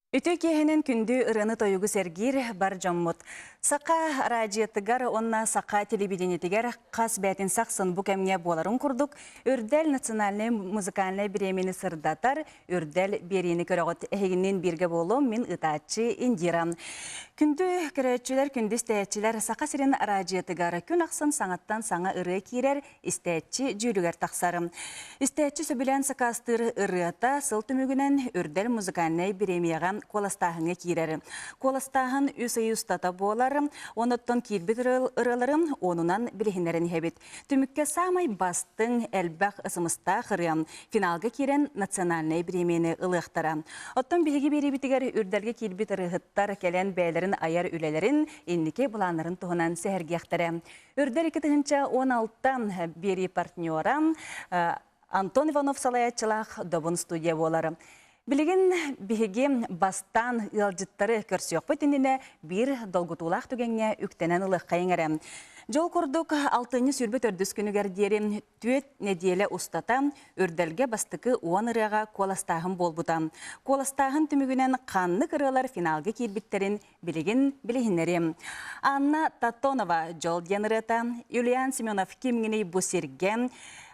Үтүө киэһэнэн күндү ырыаны-тойугу сэргиир бар дьоммут. Саха радиотыгар уонна саха телевидениетигэр хас бээтин сахсын бу кэмҥэ буоларын курдук Үрдэл национальнай музыкальнай бириэмэни сырдатар Үрдэл биэриини көрөҕүт. Эһигинниин бииргэ буолуом мин ытааччы Индира. Күндү көрөөччүлэр, күндү истээччилэр Саха сирин радиотыгар күн ахсын саҥаттан саҥа ырыа киирэр истээччи дьүүлүгэр тахсар. Истээччи сөбүлээн сакаастыыр ырыата сыл түмүгүнэн Үрдэл музыкальнай бириэмийэҕэ куоластааһыҥҥа киирэр. Куоластааһын үс ый устата буолар, онуттан киирбит ырыалары уонунан билиһиннэрэн иһэбит. Түмүккэ саамай бастыҥ, элбэх ысымыстаах ырыа финалга киирэн национальнай бириэмийэни ылыахтара. Оттон биһиги биэриибитигэр Үрдэлгэ киирбит ырыаһыттар кэлэн бэйэлэрин айар үлэлэрин, инники былааннарын туһунан сэһэргиэхтэрэ. Үрдэл 2016 биэрии партнера Антон Иванов салайааччылаах Добун студия буолар. Билигин биһиги бастаан ыалдьыттары көрсүөхпүт иннинэ биир долгутуулаах түгэҥҥэ үктэнэн ылыаххайыҥ эрэ. Дьол курдук алтынньы сүүрбэ төрдүс күнүгэр диэри түөрт нэдиэлэ устата Үрдэлгэ бастакы уон ырыаҕа куоластааһын буолбута. Куоластааһын түмүгүнэн ханнык ырыалар финалга киирбиттэрин Билигин билиһиннэриэм. Анна Татонова «Дьол» диэн ырыата, Юлиан Семенов «Кимҥиний бу сиргэ»,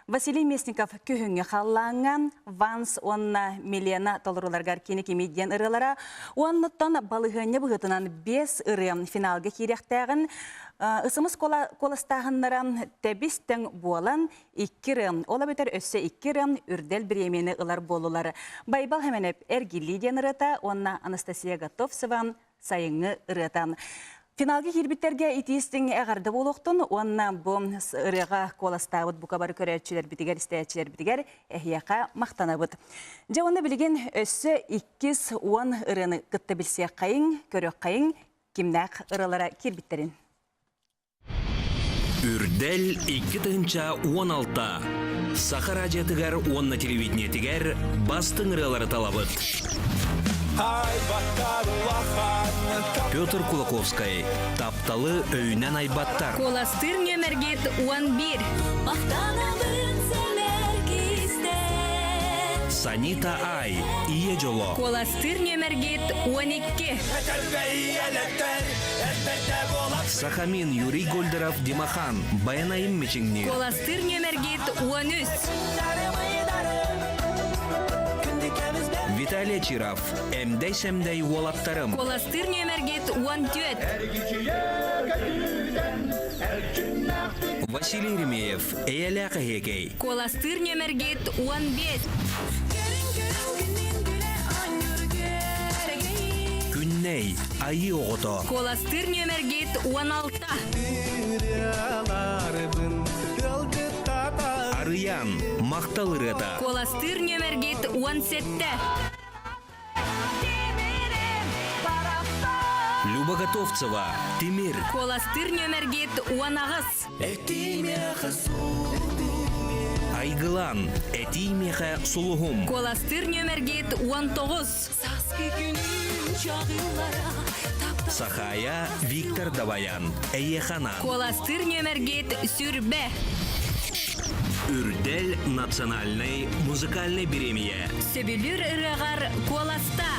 Василий Местников «Күһүҥҥү халлааҥҥа», Ванс уонна Милена толорууларыгар «Кини кимий» диэн ырыалара, уоннуттан балаһыанньа быһыытынан биэс ырыа финалга киириэхтээҕин ысымыс куоластааһыннара тэбис-тэҥ буолан икки ырыа, ол эбэтэр өссө икки ырыа үрдэл бириэмийэни ылар буоллулар. Байбал Хэмэнэп «Эргиллии» диэн ырыата уонна Анастасия Готовцева «Сайыҥҥы ырыата». Финалга киирбиттэргэ итии-истиҥ эҕэрдэ буолуохтун уонна бу ырыаҕа куоластаабыт бука бары көрөөччүлэрбитигэр, истээччилэрбитигэр эһиэхэ махтанабыт. Дьэ уонна билигин өссө иккис уон ырыаны кытта билсиэххэйиҥ, көрүөххэйиҥ, кимнээх ырыалара киирбиттэрин. Үрдэл 2016 Саха радиотыгар уонна телевидениетигэр бастыҥ ырыалары талабыт. Петр Кулаковскай «Тапталы өйүнэн айбаттар». Куоластыыр нүөмэргит 11. Санита Ай, Ийэ дьоло. Куоластыыр нүөмэргит 12. Сахамин Юрий Гольдеров Димахан Баянайым мичиҥниир. Куоластыыр нүөмэргит 13. Виталий Чиров Эмдэй-сэмдэй уолаттарым. Куоластыыр нүөмэргит 14. Василий Ремеев Эйэлээх эһиэкэй. Куоластыыр нүөмэргит 15. Күннэй, айыы оҕото. Куоластыыр нүөмэргит 16. Арыйаан, махтал ырыата. Куоластыыр нүөмэргит 17. Люба Готовцева, Тимир. Куоластыыр нүөмэргит 18. Айгылан, этиий миэхэ сулуһум. Куоластыыр нүөмэргит 19. Сахая Виктор Даваян, Эйиэхэ Куоластыыр нүөмэргит сүрбэ. Үрдэл национальнай музыкальнай бириэмийэ. Сөбүлүүр ырыаҕар куоласта.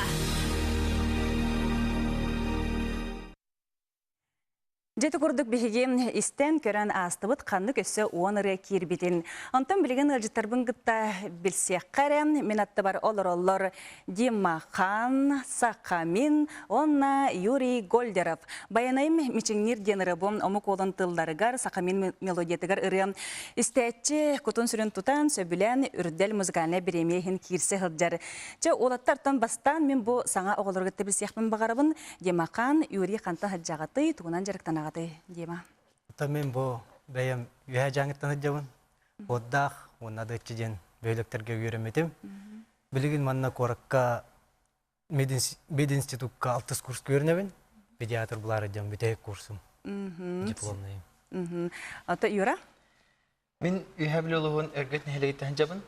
Дьэ ити курдук биһиги истэн көрөн аастыбыт ханнык өссө уон ырыа киирбитин. Онтон билигин ыалдьыттарбын кытта билсиэххэ эрэ мин аттыбар олороллор Дима Хан, Сахамин уонна Юрий Гольдеров. Байанайым мичиҥниир диэн ырыабым омук уолун тылларыгар Сахамин мелодиятыгар ырыам истээччи кутун-сүрүн тутан, сөбүлээн Үрдэл музыкальнай бириэмийэ иһин киирсэ сылдьар. Чэ, уолаттартан бастаан мин бу саҥа оҕолору кытта билсиэхпин баҕарабын. Дима Хан, Юрий хантан сылдьаҕытый, тугунан дьарыктанаҕытый, Дима? Оттон мин бу бэйэм Үөһээ Дьааҥыттан сылдьабын. Уотдаах уонна Адыаччы диэн бөһүөлэктэргэ үөрэммитим. Билигин манна куоракка мединститукка алтыс курска үөрэнэбин. Педиатр булаары диэн бүтэһик курсум. Дипломнайым. Ото Юра? Мин Үөһээ Бүлүү улууһун Өргөт нэһилиэгиттэн сылдьабын.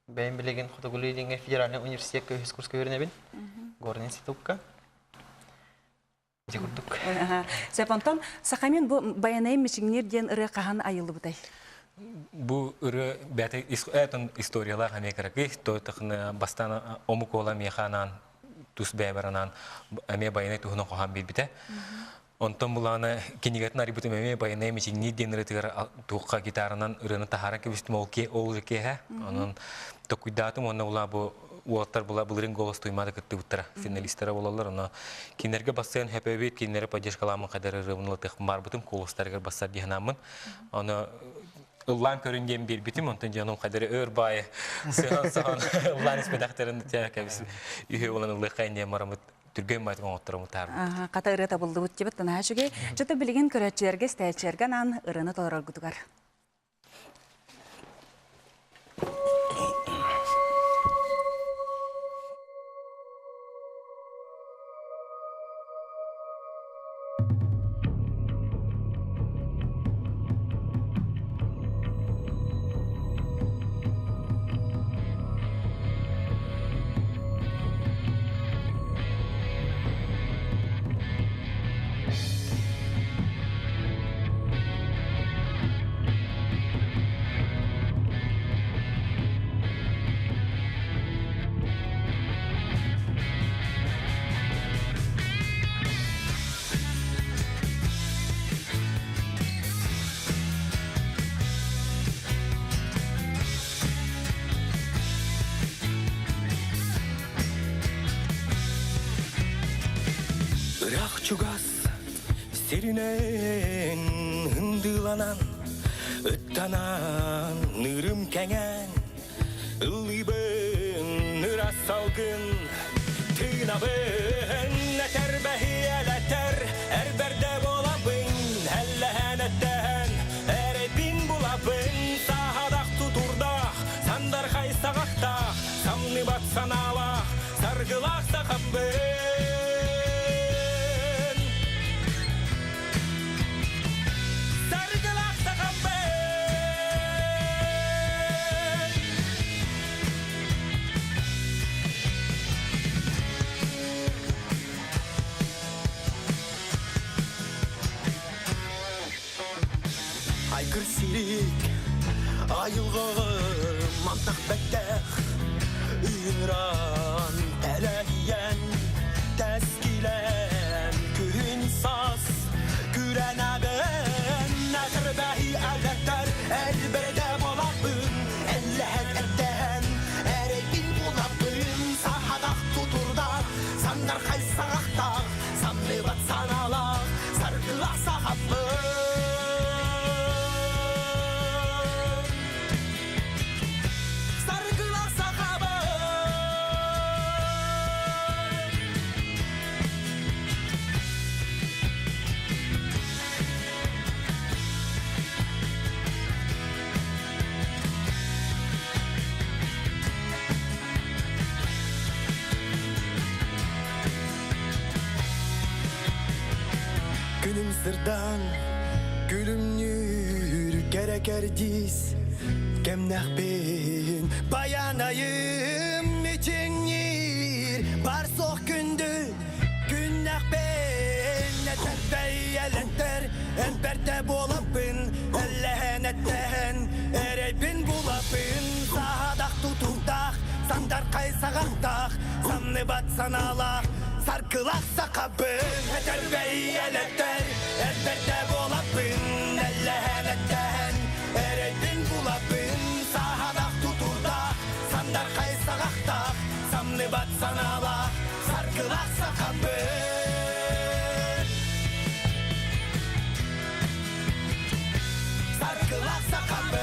Бэйэм билигин Хотугулуу-Илиҥҥи федеральнай университекка үһүс курска үөрэнэбин. Горный институкка. Ити курдук. Сөп, онтон Сахамин бу Байанайым мичиҥниир диэн ырыа хаһан айыллыбытай? Бу ырыа бэйэтэ этон историялаах эмиэ кыракый, то тахны бастаан омук уола миэхэ анаан. тус бэйэбэр анаан эмиэ байанай туһунан хоһоон биэрбитэ. Онтон булаана кинигэтин арыйбытым эмиэ байанай мичиҥниир диэн ырыатыгар туохха гитаранан ырыаны таһааран кэбистим ол ол киэһэ. Онон токуйдаатым уонна була бу уолаттар була былырыын голос туймаада кыттыбыттара финалистара буолаллар. Онно кинилэргэ бассыан хөпөбүт, кинилэри поддержкалааммын хайдар ырыабын ылатыахпын барбытым, куоластарыгар бассар дии санааммын. Ону ыллаан көрүн диэн биэрбитим, онтон дьонум хайдары өр баайы сыһан-саһан ыллаан испэтэхтэрин кэбис үһү буолан ыллыаххайын диэн бараммыт түргэн баайтык оҥотторуммут таарбыт. Хата ырыа табыллыбыт дибит наһаа үчүгэй. Чото билигин көрөөччүлэргэ, истээччилэргэ анаан ырыаны толороргутугар. Ыраах чугас сиринэн ындыыланан, ыттанан, нырым кэҥээн, Ыллыыбын ыраас салгын, тыынабын этэрбэһи элэтэр, эрбэрдэ буолабын, эллэһэн эттэһэн, эрэйбин булабын, саһадах тутурдаах, сандархай саҕахтаах, самныбат санаалаах, саргылаах сахамбын. Саргылаах сахамбын! Айгыр сирик, айылғығым мантақ бәттәх, Үйран тәләйен, тәскилен, күн сас, күрәнәбен, әтірбәһи әләттәр, әлбердә болабын, әлләһән әттәһән, әрәйбин булабын, сахадақ тутурдақ, сандархай сағақтақ, самныбат саналақ, саргылақ сахабын. Саргылақ сахабын. Күнүм сырдаан, күлүмнүүр кэрэ кэрдиис, кэмнэхпин баянайым мичиҥниир, бар суох күндү күннэхпин этэрбэй элэттэр, элбэрдэ буолаппын, эллэһэн эттэһэн, эрэйбин булаппын, саадах тутуурдаах, сандархай саҕахтаах, самныбат санаалаах, саргылаах сахабын, этэрбэй элэттэр, элбэрдэ буолаппын, эллэһэн эттэһэн, эрэйбин булаппын, саадах тутуурдаах, сандархай саҕахтаах, самныбат санаалаах, саргылаах сахабын. Саргылаах сахабын.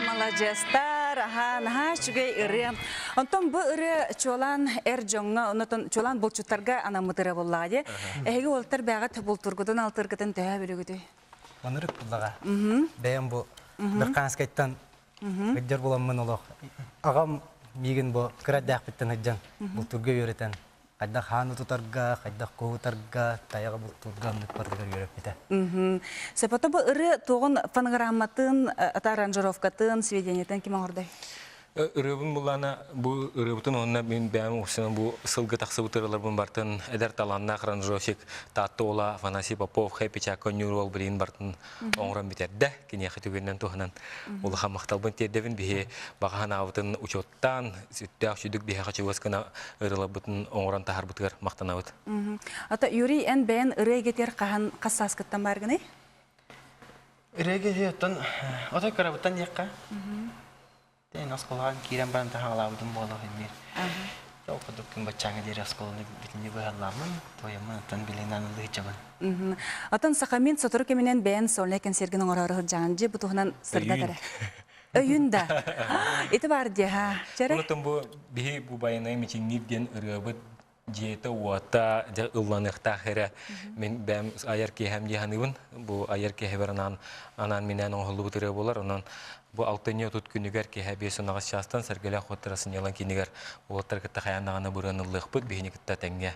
Маладьыастар, аһаа, наһаа үчүгэй ырыа. Онтон бу ырыа чуолаан эр дьоҥҥо, онтон чуолаан булчуттарга анаммыт ырыа буоллаҕа дии. Эһиги уолаттар бэйэҕит бултургутун, алтыргытын төһө бүлүгүтүй? Оннук буллаҕа. Бэйэм бу Быркаанскайтан ыддьар буламмын олох аҕам миигин бу кыра эрдээхпиттэн сылдьан бултуурга үөрэтэн хайдах хааны тутарга, хайдах куһутарга, тайаҕы бултуурга оннук барытыгар үөрэппитэ. Сөпөтө бу ырыа туоҕун фонограмматын, ата аранжировкатын, сведениетын ким оҥордой? Ырыабын буллаана бу ырыабытын уонна мин бэйэм уксунан бу сылгы тахсыбыт ырыаларбын бартын эдэр талааннаах аранжировщик Таатта уола Афанасий Попов Хэппи Чака Ньюрол билигин бартын оҥорон бүтэрдэ. Киниэхэ түгэнинэн туһанан улахан махталбын тиэрдэбин. Биһи баҕа санаабытын учуоттаан, сүттээх сүдүк биһиэхэ чугас гына ырыаларбытын оҥорон таһаарбытыгар махтанабыт. Ата Юрий, эн бэйэн ырыа эйгэтигэр хаһан хас сааскыттан бааргыный? Ырыа киһи оттон отой кырабыттан диэххэ. Тэн оскуолаҕа киирэн баран таһаҕалаабытым буолуох иннир. Ол курдук күн баччааҥҥа диэри оскуоланы бүтүннүү быһаллааммын, туойаммын, оттон билигин аналыы сылдьабын. Оттон Сахамин сотору кэминэн бэйэн сольнай кэнсиэргин оҥороору сылдьаҕын дьи бу туһунан сырдат эрэ. Өйүн да. Ити баар дии ха. Чэрэ. Онтон бу биһи бу байанай мичиҥниир диэн ырыабыт дьиэтэ-уота дьэ ылланыахтаах эрэ мин бэйэм айар киэһэм дии саныыбын. Бу айар киэһэбэр анаан анаан минээн оҥоһуллубут ырыа буолар. Онон бу алтынньы отут күнүгэр киэһэ 5:18 чаастан Сэргэлээх уоттара сынньалаҥ киинигэр уолаттары кытта хайаан даҕаны бырыан ыллыахпыт, биһини кытта тэҥҥэ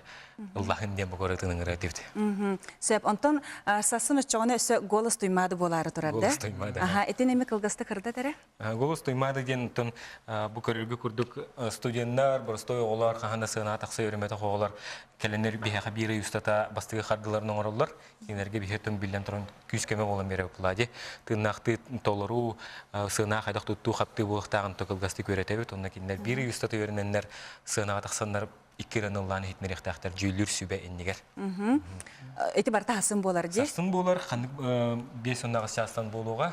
ыллаһын диэн бу көрөтүн ыҥырар этибит. Сөп. Онтон сассын оччоҕуна өссө голос туймаады буолаары турар да? Голос туймаады. Аха, итин эми кылгастык ырдат эрэ? Голос Туймаада диэн оттон бу көрөргө курдук студеннар, боростуой оҕолор, хаһан да сыанаҕа тахса үөрэммэтэх оҕолор кэлэннэр биһиэхэ биир ый устата бастакы хардыларын оҥороллор. Кинилэргэ биһи оттон биллэн туран күүс-көмө буолан биэрэр Плади. Тыыннаахтыы толоруу, сыанаҕа хайдах туттуу-хаптыы буолуохтааҕын кылгастык үөрэтэбит. Онно кинилэр биир ый устата үөрэнэннэр сыанаҕа тахсаннар икки ырыаны ыллаан иһитиннэриэхтээхтэр дьүүллүүр сүбэ иннигэр. Ити барыта сарсын буолар дии. Сарсын буолар, ханнык 58 чаастан буолуоҕа.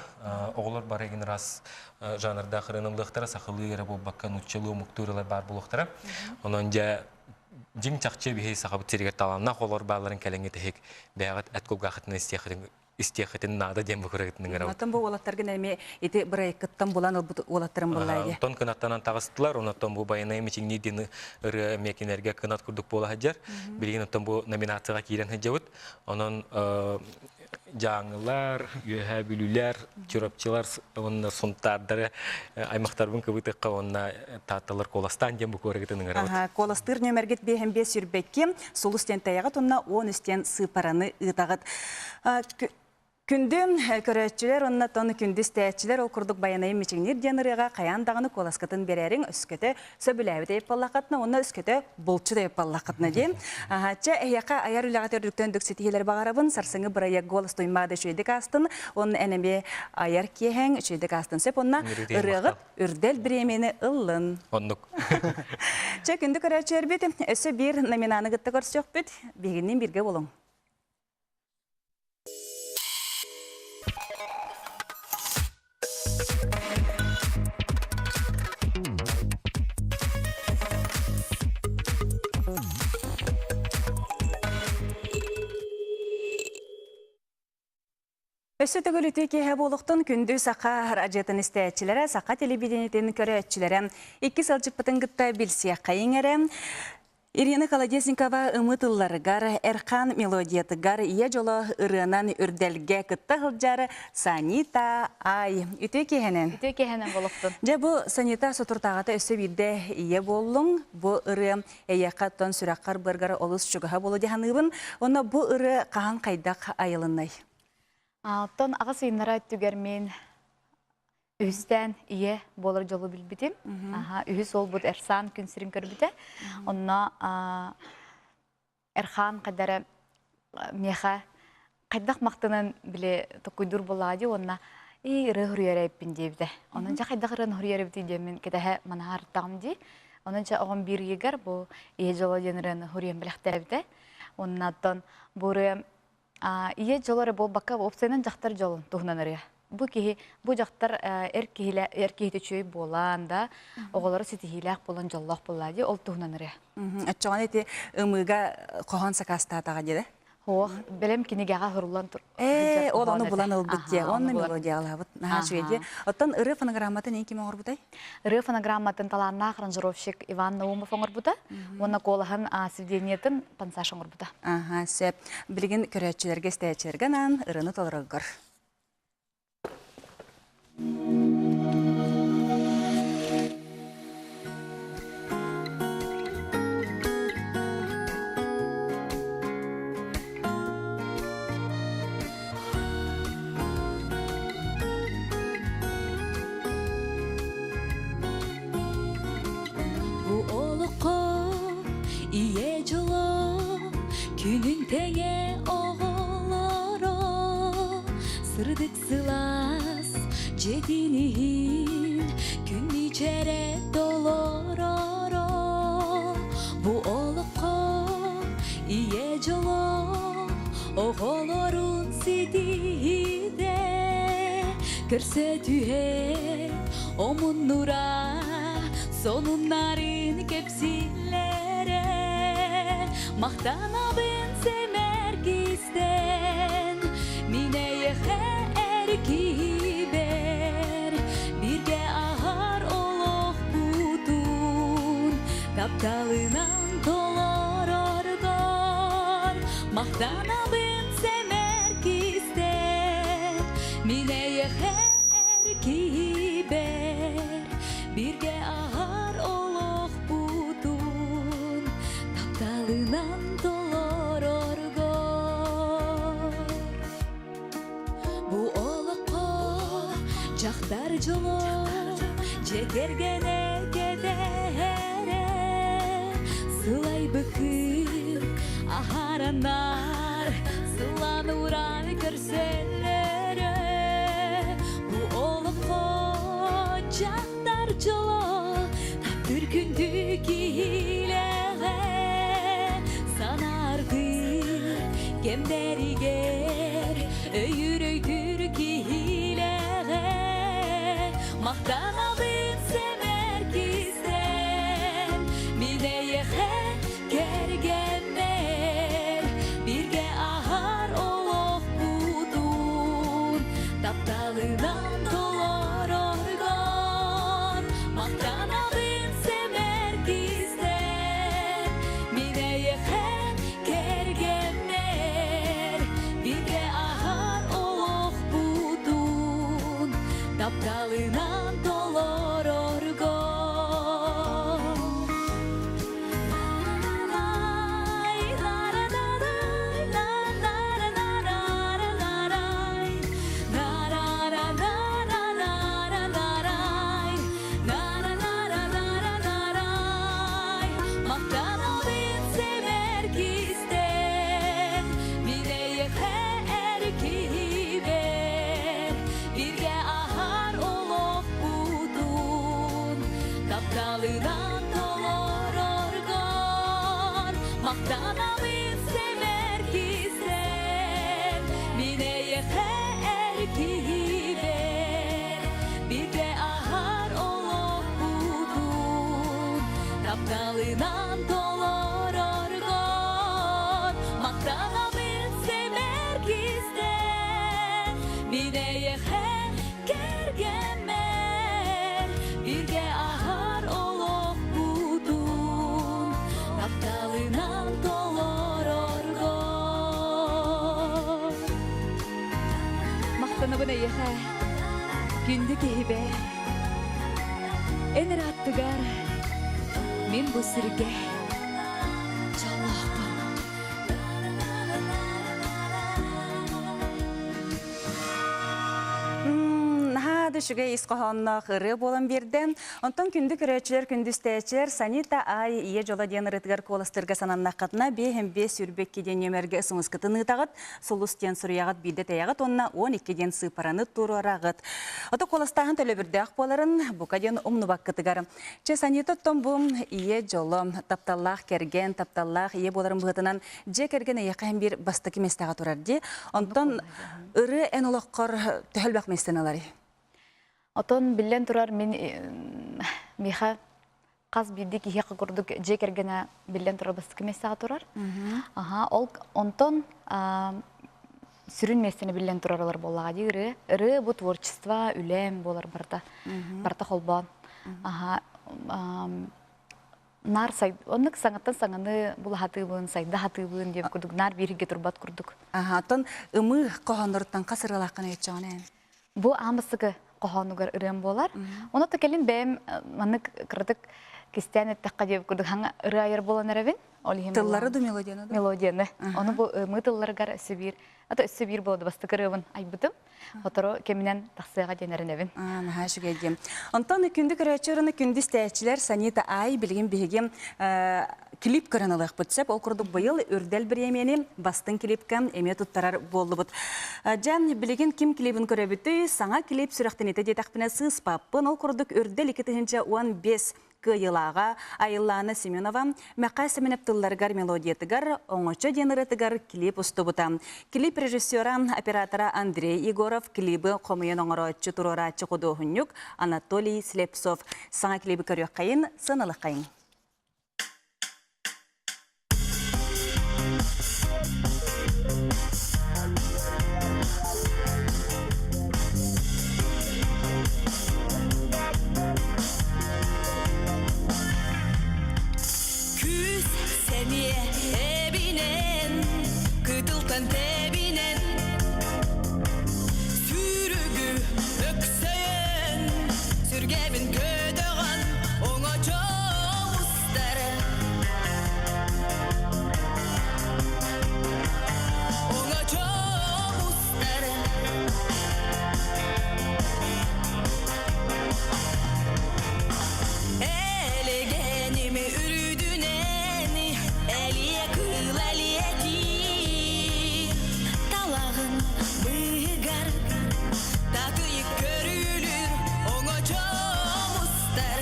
Оҕолор бары эгин раз жанрдаах ырыаны ыллыахтара, сахалыы эрэ буолбакка нууччалыы омуктуу ырыалар баар буолуохтара. Онон дьэ дьиҥ чахчы биһи сахабыт сиригэр талааннаах оҕолор баалларын кэлэҥҥи тэһик бэйэҕит эт кулгаахытын истиэххитин истиэххитин наада диэн бу кырыгытын ыҥырабыт. Оттон бу уолаттаргын эмиэ ити бырайыккыттан булан ылбыт уолаттарым буоллаа дии. Онтон кынаттанан таҕыстылар, онтон бу байанай мичиҥнии диэн ырыа эмиэ кинилэргэ кынат курдук буола сылдьар. Билигин оттон бу номинацияҕа киирэн сылдьабыт. Онон Дьааҥылар, Үөһээ Бүлүүлэр, Чурапчылар уонна Сунтаардары аймахтарбын кыбытыахха уонна Таатталар куоластаан диэн бу куорагытын ыҥырабыт. Куоластыыр нүөмэргит биэһэн биэс сүүрбэкки, сулус диэн тэйэҕит уонна 13 диэн сыыпараны ыытаҕыт. Күндү көрөөччүлэр уонна тон күндү истээччилэр ол курдук Байанайым мичиҥниир диэн ырыаҕа хайаан даҕаны куоласкытын биэрээриҥ өскөтө сөбүлээбит эйпаллаххытына уонна өскөтө булчут эйпаллаххытына диэн. Чэ, эһиэхэ айар үлэҕит үрдүктэн үрдүк ситиһиилэри баҕарабын. Сарсыҥҥы бырайыак голос туймаада үчүгэйдик аастын. Уонна эн эмиэ айар киэһэҥ үчүгэйдик аастын сөп. Уонна ырыаҕыт үрдэл бириэмийэни ыллын. Оннук. Чэ, күндү көрөөччүлэрбит, өссө биир номинаны кытта көрсүөхпүт. Биһигинниин бииргэ буолуҥ. Өссө төгүл үтүө киэһэ буолуохтун күндү саха радиотын истээччилэрэ, саха телевидениетин көрөөччүлэрэ икки сылдьыппытын кытта билсиэххэйиҥ эрэ. Ирина Колодезникова ымыы тылларыгар, Эрхан мелодиятыгар Ийэ дьоло ырыанан үрдэлгэ кытта сылдьар Санита Ай. Үтүө киэһэнэн. Үтүө киэһэнэн буолуохтун. Дьэ бу Санита соторутааҕыта өссө биирдэ ийэ буоллуҥ. Бу ырыа эйиэхэ оттон сүрэххэр-быаргар олус чугаһа буолуо дии саныыбын. Онно бу ырыа хаһан хайдах айылыннай? Оттон аҕыс ыйыннара өттүгэр мин үһүстээн ийэ буолар дьолу билбитим. Аха, үһүс уолбут Эрсан күн сирин көрбүтэ. Онно Эрхан хайдара миэхэ хайдах махтанан били токуйдуур буоллаҕа дии уонна ии ырыа суруйар эбиппин диэбитэ. Онон дьэ хайдах ырыаны суруйар эбитий диэммин кэтэһэ манаһаартаҕым дии. Онон дьэ оҕом биир ыйыгар бу ийэ дьоло диэн ырыаны суруйан бэлэхтээбитэ. Уонна оттон бу ырыа Ийэ дьоло эрэ буолбакка, уопсайынан дьахтар дьолун туһунан ырыа. Бу киһи, бу дьахтар эр киһилэ, эр киһитэ үчүгэй буолан да, оҕолоро ситиһиилээх буолан дьоллоох буоллаа дии, ол туһунан ырыа. Оччоҕуна ити ымыыга хоһоон сакаастаатаҕа диэ Суох, бэлэм кинигэҕэ суруллан тур. Ээ, ол ону булан ылбыт дии, онно мелодиялаабыт. Наһаа үчүгэй дии. Оттон ырыа фонограмматын эн ким оҥорбутай? Ырыа фонограмматын талааннаах аранжировщик Иван Наумов оҥорбута уонна куолаһын сведениетын Пансаш оҥорбута. Аха, сөп. Билигин көрөөччүлэргэ, истээччилэргэ анаан ырыаны толороргор. Сырдык сылаас дьиэтин иһин күн мичээрэ толороро Бу олоххо ийэ дьоло оҕолорун ситиһиитэ Көрсө түһэ омуннура сонуннарын кэпсииллэрэ Махтанабын сэмэр кистэн мин эйиэхэ эр киһибэр бииргэ аһар олохпутун тапталынан толороргор махтанабын сэмэр кистэн мин эйиэхэ эр киһибэр бииргэ аһар олохпутун тапталынан толороргор Бу олоххо дьахтар дьоло дьиэ кэргэнэ кэтэһэрэ сылайбыккын аһараннар сылаан ураан көрсөллөрө Бу олоххо дьахтар дьоло таптыыр күндү киһилэҕэ санааргыыр кэмнэригэр өйүүр өйдүүр киһилэҕэ махтанабын сэмэр кистэл мин эйиэхэ кэргэммэр бииргэ аһар олохпутун тапталынан толороргор махтанабын сэмэр кистэл мин эйиэхэ кэргэммэр бииргэ аһар олохпутун тапталынан толороргор Мақтанабын сэмэр кистэн, мин эйиэхэ эр киһибэр, бииргэ аһар олохпутун тапталынан толороргор махтанабын сэмэр кисрэн мин эйиэхэ эр киһибэр бииргэ аһар олохпутун тапталынан толороргор махтанабын сэмэр кисрэн мин эйиэхэ кэргэммэр бииргэ аһар олохпутун тапталынан толорорго Махтанабын эйиэхэ, күндү киһибэр, эн эрэ аттыгар мин бу сиргэ дьоллоохпун. Наһаа да үчүгэй ис хоһоонноох ырыа буолан биэрдэ. Онтон күндү көрөөччүлэр, күндүстээччилэр Санита Ай ийэ дьоло диэн ырытыгар куоластыырга сананнаххытына 5 5 22 диэн нүөмэргэ сымыскытын ыытаҕыт, сулус диэн суруйаҕыт биирдэ тэйэҕит уонна 12 диэн сыыппараны туруораҕыт. Ото куоластааһын төлөбүрдээх буоларын бука диэн умнубаккытыгар. Чэ, Санита оттон бу ийэ дьоло, тапталлаах кэргэн, тапталлаах ийэ буоларын быһыытынан дьиэ кэргэн эйиэхэ биир бастакы миэстэҕэ турар дии. Онтон ырыа эн олоххор төһө элбэх миэстэни ыларый? Отон биллэн турар мин миэхэ хас биирдии киһиэхэ курдук дьиэ кэргэнэ биллэн турар бастакы миэстэҕэ турар. Аха, ол онтон сүрүн миэстэни биллэн турар ылар буоллаҕа дии ырыа. Ырыа бу творчество, үлэм буолар барыта. Барыта холбоон. Аха, наар сай оннук саҥаттан саҥаны булаһатыыбын, сайда сатыыбын диэн курдук наар бииргэ турбат курдук. Аха, оттон ымыы хоһоонноруттан хас ырыалааххын өйөччөҕүн эн? Бу аан бастакы хоһоонугар ырыам буолар. Онон кэлин бэйэм маннык кыратык Кистээн эттэххэ диэбит курдук хаҥа ырыа айар буолан эрэбин. Ол иһин Тыллары да мелодияны да? Мелодияны. Ону бу ымыы тылларыгар өссө биир, ата өссө биир буолду бастакы ырыабын айбытым. Сотору кэминэн тахсыаҕа диэн эрэнэбин. Наһаа үчүгэй диэн. Онтон күндү көрөөччү орона күндү истээччилэр Санита Ай билигин биһиги клип көрөн ылыахпыт сөп. Ол курдук быйыл Үрдэл бириэмийэни бастыҥ клипка эмиэ туттарар буоллубут. Дьэ, билигин ким клибин көрөбүтүй? Саҥа клип сүрэхтэниитэ диэтэхпинэ сыыспаппын. Ол курдук Үрдэл 2015 кыайыылааҕа Айыллаана Семенова Мэхээ Сэмэнэп тылларыгар мелодиятыгар «Оҥочо» диэн ырыатыгар клип устубута. Клип режиссера, оператора Андрей Егоров, клибы хомуйан оҥорооччу, туруорааччы худуоһунньук Анатолий Слепцов. Саҥа клиби көрүөххэйин, сыаналыаххайын. Күүс сэниэ эбинэн, кытылтан тэбинэн, Сүүрүгү өксөйөн, сүргэбин көтөҕөн, оҥочо устар. Оҥочо устар. Элэгэним үрдүнэн элиэ кыыл элиэтии талаҕын быыһыгар татыйык көрүлүр оҥочом устар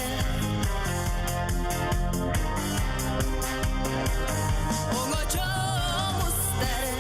оҥочом устар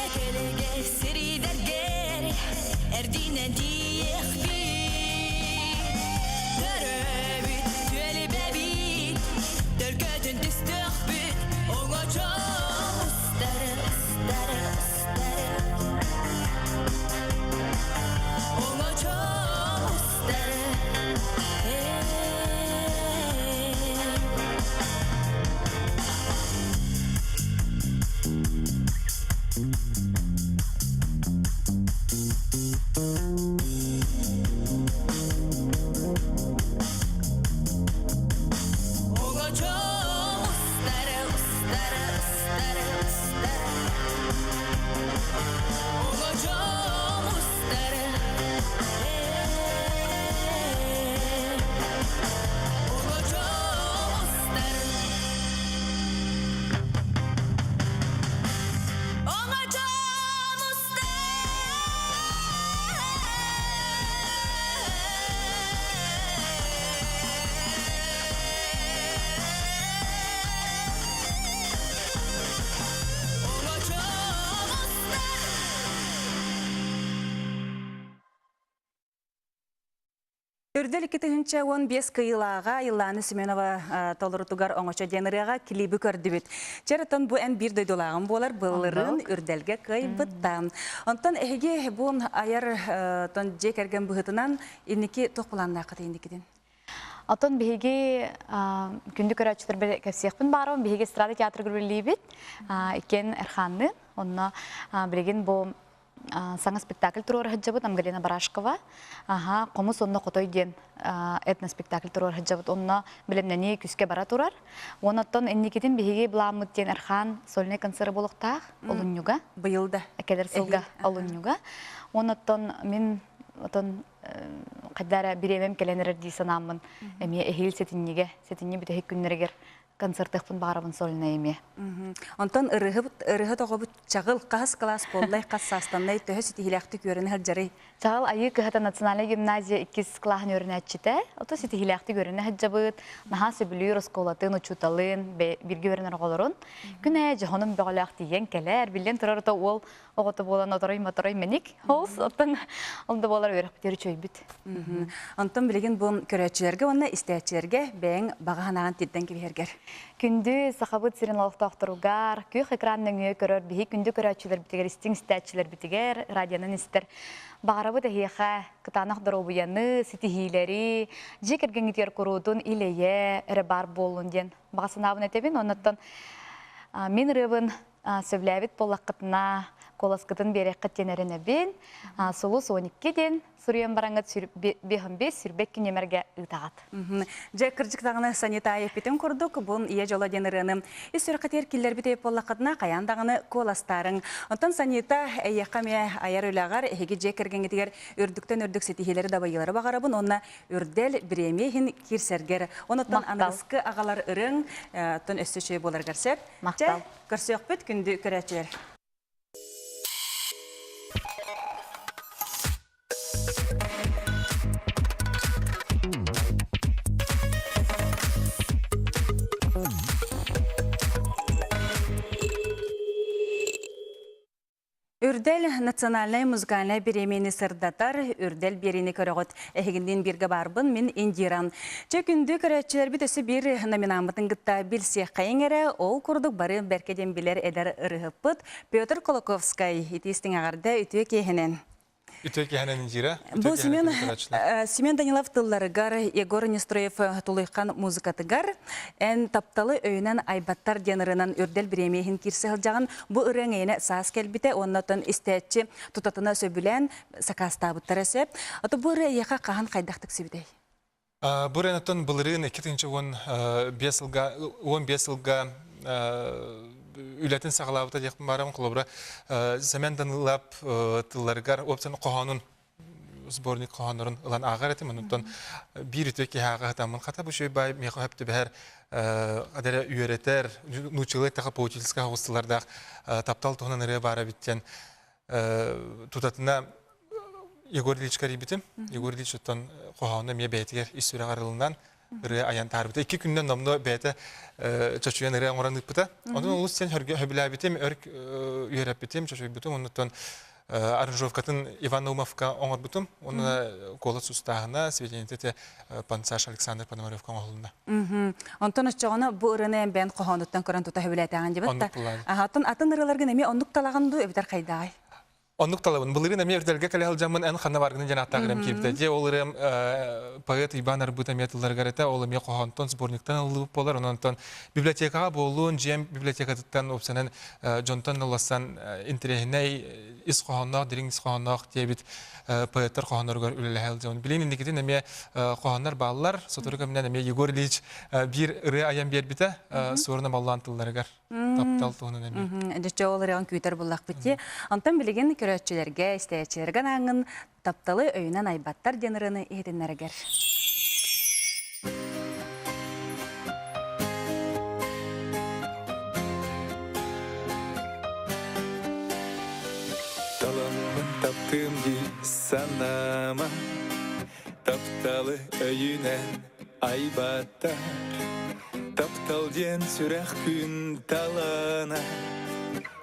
Экелеге сиридергер эрдинен тиехпит Төрөбүт түөлүбэбит төлкөтүн түстүөхпүт оҥочом устары устары устары оҥочом устары Оҥочом устары устары устары устары Оҥочом устары Оҥочом устары Оҥочом устары Үрдэл 2015 кыйылааҕа Иллана Семенова толорутугар оҥочо диэн ырыаҕа клиби көрдүбүт. Чэрэтон бу эн биир дойдулааҕым буолар былырын үрдэлгэ кыайбыттан. Онтон эһиги бу айар тон дьиэ кэргэн быһыытынан инники туох планнааххыт инникитин? Отон биһиги күндү көрөөччүлэрбэр кэпсиэхпин баарым. Биһиги эстрада театрыгар үлэлиибит. Иккиэн Эрхаанныын. Онно билигин бу саҥа спектакль туруора сылдьабыт Амгалина Барашкова. Аха, Хомус онно хотой диэн этноспектакль туруора сылдьабыт. Онно бэлэмнэнии күүскэ бара турар. Онон инникитин биһиги былааммыт диэн Эрхаан сольнай концеры буолуохтаах олунньуга. Быйыл да. Кэлэр сылга олунньуга. Онон мин отон хайда эрэ бириэмэм кэлэн эрэр дии санааммын эмиэ эһиил сэтинньигэ, сэтинньи бүтэһик күннэригэр. концертыахпын баҕарабын сольнай эмиэ. Онтон ырыһыт оҕобут Чаҕыл хаһыс кылаас буоллай, хас саастаннай, төһө ситиһиилээхтик үөрэнэ сылдьарый? Чаҕыл Айыы кыһата национальнай гимназия иккис кылааһын үөрэнээччитэ. Ото ситиһиилээхтик үөрэнэ сылдьабыт. Наһаа сөбүлүүр оскуолатын, учууталын, бииргэ үөрэнэр оҕолорун. Күн ээ дьоһунум бөҕөлөөх тиийэн кэлэр. Биллэн турар ото уол оҕото буолан оторой-моторой мэник. Ол оттон ол да буолар үөрэхпитигэр үчүгэйбит. Онтон билигин бу көрөөччүлэргэ уонна истээччилэргэ бэйэҥ баҕа санааҕын тирдэн кэбиһэргэр. Күндү Сахабыт сирин олохтоохторугар, күөх экран нөҥүө көрөр биһи күндү көрөөччүлэрбитигэр, истиҥ истээччилэрбитигэр радионан истэр баҕарабыт эһиэхэ кытаанах доруобуйаны, ситиһиилэри, дьиэ кэргэҥҥитигэр куруутун ил-эйэ эрэ баар буоллун диэн баҕа санаабын этэбин. Оннуттан мин ырыабын сөбүлээбит буоллаххытына, куоласкытын биэриэххит диэн эрэнэбин. Сулус 12 диэн суруйан бараҥҥыт 55 сүрбэк нүөмэргэ ыытаҕыт. Дьэ, кырдьык даҕаны санитая эппитин курдук, бу ийэ дьоло диэн ырыаны ис сүрэххитигэр киллэрбит буоллаххытына, хайаан даҕаны куоластаарыҥ. Онтон Санита, эйиэхэ эмиэ айар үлэҕэр, эһиги дьиэ кэргэҥҥитигэр үрдүктэн үрдүк ситиһиилэри дабайыылары баҕарабын уонна үрдэл бириэмийэ иһин киирсэргэр. Онуттан аныгыскы аҕалар ырыаҥ, оттон өссө үчүгэй буоларыгар сөп. Махтал. Чэ, көрсүөхпүт күндү көрөөччүлэр. Үрдэл национальнай музыкальнай бириэмийэни сырдатар Үрдэл биэриини көрөҕүт. Эһигинниин бииргэ баарбын мин Индира. Чэ күндү көрөөччүлэрбит өссө биир номинаммытын кытта билсиэххэйиҥ эрэ. Ол курдук бары бэркэ диэн билэр эдэр ырыһыппыт Петр Кулаковскай итии-истиҥ эҕэрдэ үтүө киэһэнэн. Үтүө киэһэнэн Индира. Бу Семен, Семен Данилов тылларыгар, Егор Нестроев Тулуйхан музыкатыгар «Эн тапталы өйүнэн айбаттар» диэн ырыанан үрдэл бириэмийэ иһин киирсэ сылдьаҕын. Бу ырыаҥ эйэнэ саас кэлбитэ уонна оттон истээччи тутатына сөбүлээн сакаастаабыттара сөп. Ото бу ырыа эйиэхэ хаһан хайдах тиксибитэй? Бу ырыанаттан былырыын 2015 сылга 15 сылга үлэтин саҕалаабыта диэхпин баарым. Холобура, Сэмэн Данылап тылларыгар уопсан хоһоонун сборник хоһооннорун ылан ааҕар этим. Онтон биир үтүө киһи ааҕа хата бу үчүгэй баай миэхэ сөп түбэһэр адара үөрэтэр нууччалыы эттэхэ поучительскай оҕустулардаах таптал туһунан ырыа баара эбит диэн тутатына Егор Ильичка эрийбитим. Егор Ильич оттон хоһоону эмиэ бэйэтигэр ис сүрэҕэр ылынан ырыа айан таарбыта. Икки күнүнэн номнуо бэйэтэ чочуйан ырыа оҥорон ыыппыта. Онон олус сен хөбүлээбитим, өр үөрэппитим, чочуйбутум. Оннуттан аранжировкатын Иван Наумовка оҥорбутум. Онно куолас устааһына, сведениете Пансаш Александр Пономаревка оҥоһулунна. Онтон оччоҕуна бу ырыаны эн бэйэн хоһоонуттан көрөн тута сөбүлээтэҕин дьэбит да. Аха, атын ырыаларгын эмиэ оннук талаҕын дуу эбэтэр хайдааҕай? Оннук талабын. Былырыын эмиэ үрдэлгэ кэлэ сылдьаммын эн ханна баргын диэн ааттаах ырыам киирбитэ. Дьэ, ол ырыам поэт Иван Арбыт эмиэ тылларыгар этэ. Ол эмиэ хоһоонтон, сборниктан ыллыбыт буолар. Онон библиотекаҕа буоллун, дьиэм библиотекатыттан уопсанан дьонтон ылласан интэриэһинэй ис хоһоонноох, дириҥ ис хоһоонноох диэбит поэттар хоһоонноругар үлэлэһэ сылдьабын. Билигин инникитин эмиэ хоһооннор бааллар. Сотору кэминэн эмиэ Егор Ильич биир ырыа айан биэрбитэ Суорун Омоллоон тылларыгар. Таптал туһунан эмиэ. Дьэ, ол ырыаҕын күүтэр буллахпыт дии. Онтон билигин көрөөччүлэргэ, истээччилэргэ анаангын тапталы өйүнэн айбаттар диэн ырыаны иһитиннэригэр. Таламмын таптыым дии санаама Тапталы өйүнэн айбаттар Таптал диэн сүрэх күн талана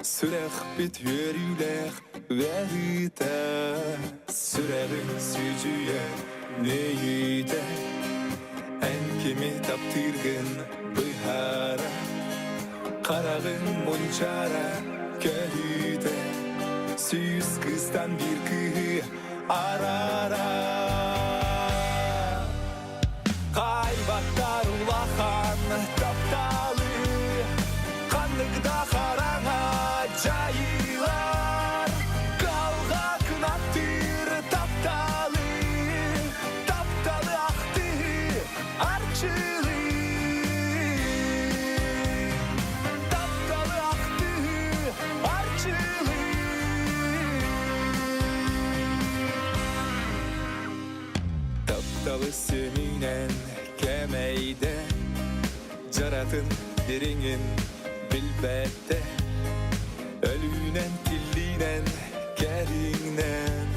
Сүрэхпит үөрүүлээх ыарыыта Сүрэҕиҥ сүдьүйэ нөйүүтэ Эн кими таптыыргын быһаара Хараҕыҥ мунчаара көрүүтэ Сүүс кыыстан биир кыыһы араара Хайбаттар улахан тапталы Ханнык да хараҥа дьайыылар Калга кынаттыыр тапталы Тапталы ахтыы арчылыы Тапталы ахтыы арчылыы Тапталы сэминэн кэмэйдэ Жаратын. дириҥин билбэттэ Өлүүнэн киллиинэн кэриҥнэн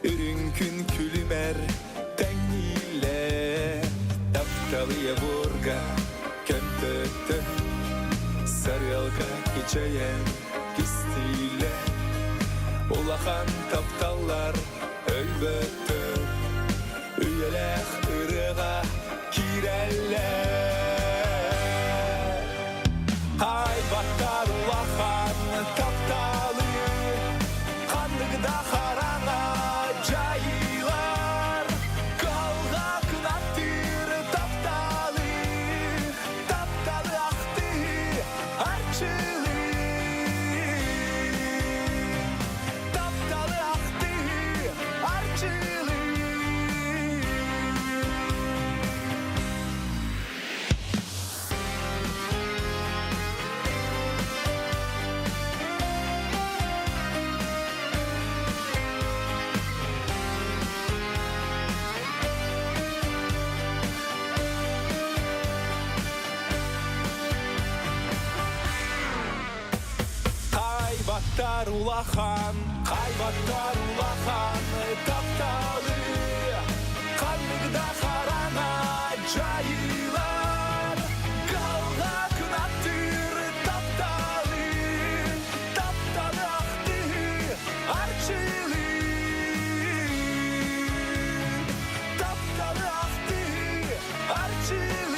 Үрүҥ күн күлүмэр тэҥнииллэр Тапталыйа буорга көмпөттө Сарыалга кичэйэн кистииллэр Улахан тапталлар өлбөттөр Үйэлээх ырыаҕа киирэллэр Айбаттар улахан тапталы Ханнык да хараҥа дьайыылар Кыһалҕа кынаттыыр тапталы Тапталы ахтыы арчылыы Тапталы ахтыы арчылыы Хайбаттар улахан, хайбаттар улахан тапталы Ханнык да хараҥа дьайыылар Калга кынаттыыр тапталы Тапталы ахтыы арчылыы Тапталы ахтыы арчылыы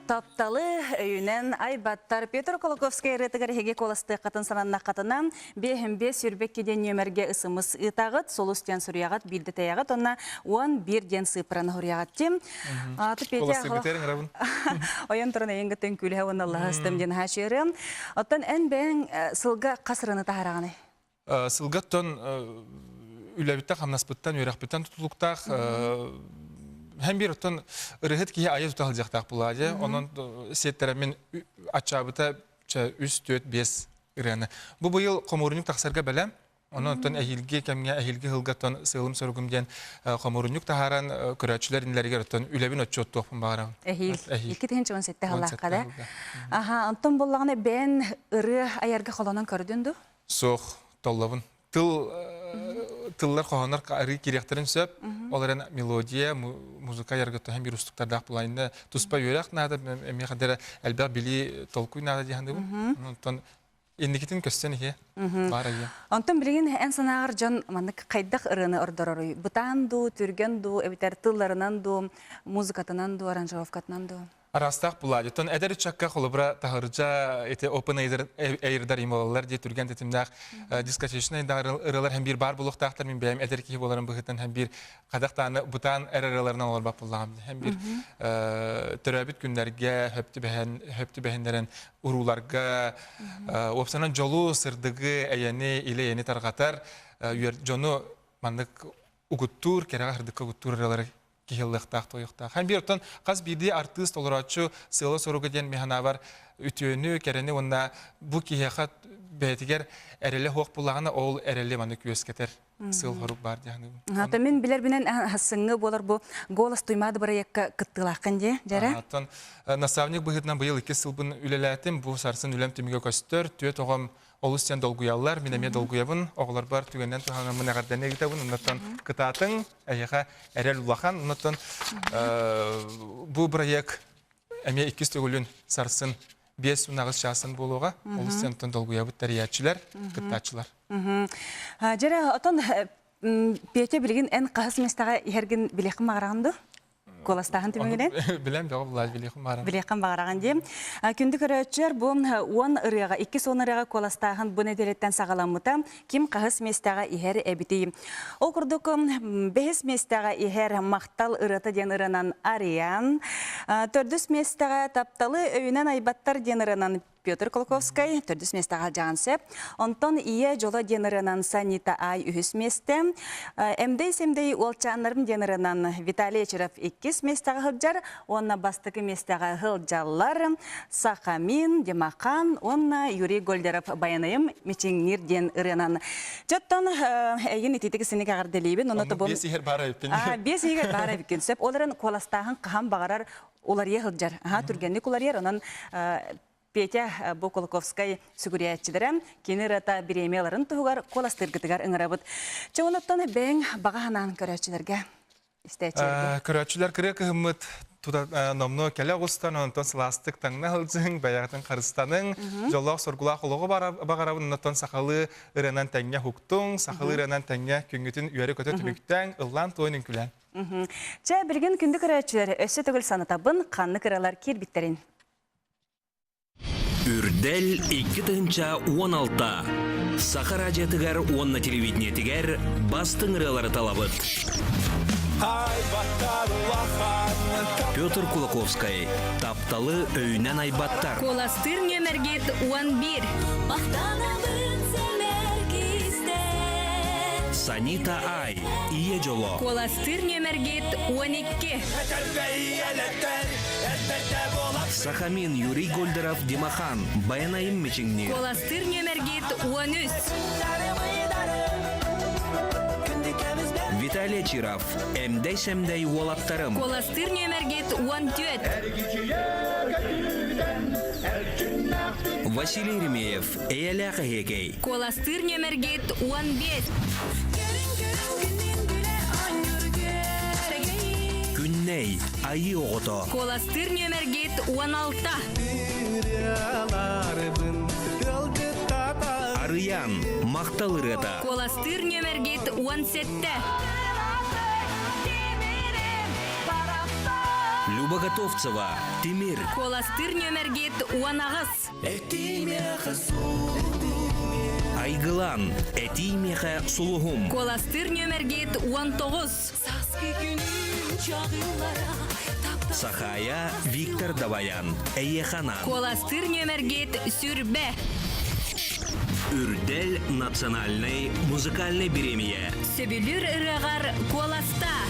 Тапталы өйүнэн айбаттар Петр Колоковскай ырыатыгар эһиги куоластыаххытын сананнаххытына биэһин биэс сүүрбэкки диэн нүөмэргэ ысымыс ыытаҕыт, сулус диэн суруйаҕыт, биирдэ тэйэҕит уонна 11 диэн сыыппараны суруйаҕыт тим. Куоластыыргытыгар ыҥырабын. Ойон туран эйин гыттын күлэһэ уонна аллаһастым диэн хаачыырым. Оттон эн бэйэҥ сылга хас ырыаны таһараҕыный? Сылга оттон үлэбиттэн, хамнаспыттан, үөрэхпиттэн тутулуктаах һэм биир оттон ырыһыт киһи айа тута сылдьыахтаах буолаа дьэ. Онон сиэттэрэ мин аччаабыта үс, түөрт, биэс ырыаны. Бу быйыл хомуурунньук тахсарга бэлэм. Онон оттон эһиилги кэмҥэ, эһиилги сылга оттон сыалым-соругум диэн хомуурунньук таһааран көрөөччүлэр иннилэригэр оттон үлэбин отчуоттуохпун баҕарабын. Эһиил. 2017 сыллаахха да. Аха, онтон буоллаҕына бэйэн ырыа айарга холонон көрдүн дуу? Суох, толлобун. Тыл тыллар хоһооннор арыы киириэхтэрин сөп. Ол эрэн мелодия, музыка айарга төһөн биир устуктардаах булайында туспа үөрэх наада, эмиэ хадара элбэх билии толкуй наада дии саныыбын. Онтон инникитин көстөн иһиэ баар айыа. Онтон билигин эн санааҕар дьон маннык хайдах ырыаны ордороруй? Бытаан дуу, түргэн дуу, эбэтэр тылларынан дуу, музыкатынан дуу, аранжировкатынан дуу? Араастаах булаадьы. Оттон эдэр ыччакка холобура таһырдьа ити open air-дар ималалар дии түргэн тэтимнээх дискотечнай да ырыалар һэм биир баар буолуохтаахтар. Мин бэйэм эдэр киһи буоларым быһыытынан һэм биир хадах дааны бытаан эр ырыаларынан олорбат буоллаҕым. Һэм биир төрөөбүт күннэргэ хөп түбэһэн хөп түбэһиннэрэн урууларга уопсанан дьолу, сырдыгы, эйэни, илэ-эйэни тарҕатар дьону маннык угуттуур, кэрэҕэ сырдыкка угуттуур ырыалары киһи ылыахтаах тойуохтаах. Һэн биир оттон хас биирдии артыыс толорооччу сыала-соруга диэн миһанаабар үтүөнү, кэрэни уонна бу киһиэхэ бэйэтигэр эрэлэ суох буллаҕына ол эрэли маны күөскэтэр сыал-сорук баар дии саныыбын. Ата мин билэрбинэн хассыҥҥы буолар бу «Голос Туймаады» бырайыакка кыттыылааххын дии, дьэрэ? Оттон наставник быһыытынан быйыл иккис сылбын үлэлээтим. Бу сарсын үлэм түмүгэ көстөр. Түөрт оҕом олус диэн долгуйаллар. Мин эмиэ долгуйабын. Оҕолорбор түгэннэн туһанаммын эҕэрдэни ыытабын. Оннуттан кытаатыҥ, эһиэхэ эрэл улахан. Оннуттан бу бырайыак эмиэ иккис төгүлүн сарсын 5-18 чаастан буолуоҕа. Олус диэн долгуйабыт тэрийээччилэр, кыттааччылар. Дьэрэ, отон Петя билигин эн хаһыс миэстэҕэ иһэргин билиэххин баҕараҕын дуо? Куоластааһын түмүгүнэн? Билэм бөҕө булаат билиэххин баҕарам. Билиэххин баҕараҕын дии. Күндү көрөөччүлэр, бу уон ырыаҕа, иккис уон ырыаҕа куоластааһын бу нэдиэлэттэн саҕаламмыта. Ким хаһыс миэстэҕэ иһэр эбитий? Ол курдук, бэһис миэстэҕэ иһэр Махтал ырыата диэн ырыанан Ариан, төрдүс миэстэҕэ Тапталы өйүнэн айбаттар диэн ырыанан. Петр Кулаковскай төрдүс миэстэҕэ сылдьаҕын сөп. Онтон Ийэ дьоло диэн ырыанан Санита Ай үһүс миэстэ. Эмдэй-сэмдэй уолчааннарым диэн ырыанан Виталий Очиров иккис миэстэҕэ сылдьар уонна бастакы миэстэҕэ сылдьаллар Сахамин, Димахан уонна Юрий Гольдеров Байанайым мичиҥниир диэн ырыанан. Чоттон эйин ититик синик эҕэрдэлиибин. Онно тобум... Биэс иһэр баар эбиппин. Биэс иһигэр баар эбиккин. Сөп. Ол эрэн куоластааһын хаһан баҕарар уларыйа сылдьар. Аха, түргэнник уларыйар. Онон Петя бу Кулаковскай сүгүрүйээччилэрэ кини ырыата бириэмийэлэрин туһугар куоластыыргытыгар ыҥырабыт. Чэ, онуттан бэйэҥ баҕа санаан көрөөччүлэргэ, истээччилэргэ. Көрөөччүлэр кырыа кыһыммыт тута номнуо кэлэ оҕустан, онтон сылаастык таҥна сылдьыҥ, бэйэҕитин харыстаныҥ, дьоллоох-соргулаах олоҕу баҕарабын, онтон сахалыы ырыанан тэҥҥэ уһуктуҥ, сахалыы ырыанан тэҥҥэ күҥҥүтүн үөрэ-көтө түмүктээҥ, ыллаан туойун үҥкүүлээн. Чэ, билигин күндү көрөөччүлэр, өссө төгүл санатабын, ханнык ырыалар киирбиттэрин. Үрдэл 2016 Саха радиотыгар уонна телевидениетигэр бастыҥ ырыалары талабыт. Петр Кулаковскай «Тапталы өйүнэн айбаттар». Куоластыыр нүөмэргит 11. Махтанабын сэмэр кистэл. Санита Ай, Ийэ дьоло. Куоластыыр нүөмэргит 12. Сахамин Юрий Гольдеров Димахан, Баянайым мичиҥниир. Куоластыыр нүөмэргит 13. Виталий Чиров, Эмдэй-сэмдэй уолаттарым. Куоластыыр нүөмэргит 14. Василий Ремеев, Эйэлээх эһиэкэй. Куоластыыр нүөмэргит 15. Күннэй, Айыы оҕото. Куоластыыр нүөмэргит 16. Арыйаан, Махтал ырыата. Куоластыыр нүөмэргит 17. Люба Готовцева, Тимир. Куоластыыр нүөмэргит 18. Айгылан, этиий миэхэ сулуһум. Куоластыыр нүөмэргит 19. Сахая Виктор Даваян, Эйиэхэ анаан. Куоластыыр нүөмэргит сүрбэ. Үрдэл национальнай музыкальнай бириэмийэ. Сөбүлүүр ырыаҕар куоластаа.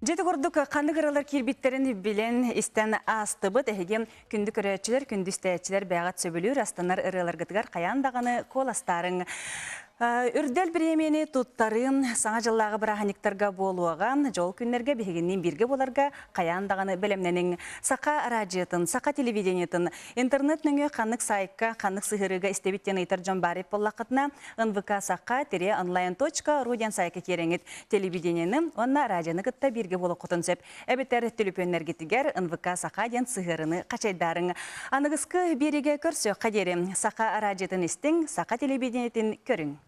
Дьэ ити курдук ханнык ыралар киирбиттэрин билэн истэн аастыбыт. Эһиги күндү көрөөччүлэр, күндү истээччилэр бэйэҕит сөбүлүүр, астынар ырыаларгытыгар хайаан даҕаны куоластаарыҥ. Үрдэл бириэмийэни туттарыы Саҥа дьыллааҕы бырааһынньыктарга буолуоҕа. Дьол күннэргэ биһигинниин бииргэ буоларга хайаан даҕаны бэлэмнэниҥ. Саха араадьыйатын, саха телевидениетын интернет нөҥүө ханнык сайтка, ханнык сыһыарыыга истэбит диэн ыйытар дьон баар эбит буоллаххытына, нвк саха тире онлайн точка ру диэн сайтка киирэҥҥит телевидениены уонна радионы кытта бииргэ буолуоххутун сөп. Эбэтэр төлөпүөннэргитигэр НВК Саха диэн сыһыарыны хачайдаарыҥ. Аныгыскы биэриигэ көрсүөххэ диэри Саха араадьыйатын истиҥ, Саха телевидениетин көрүҥ.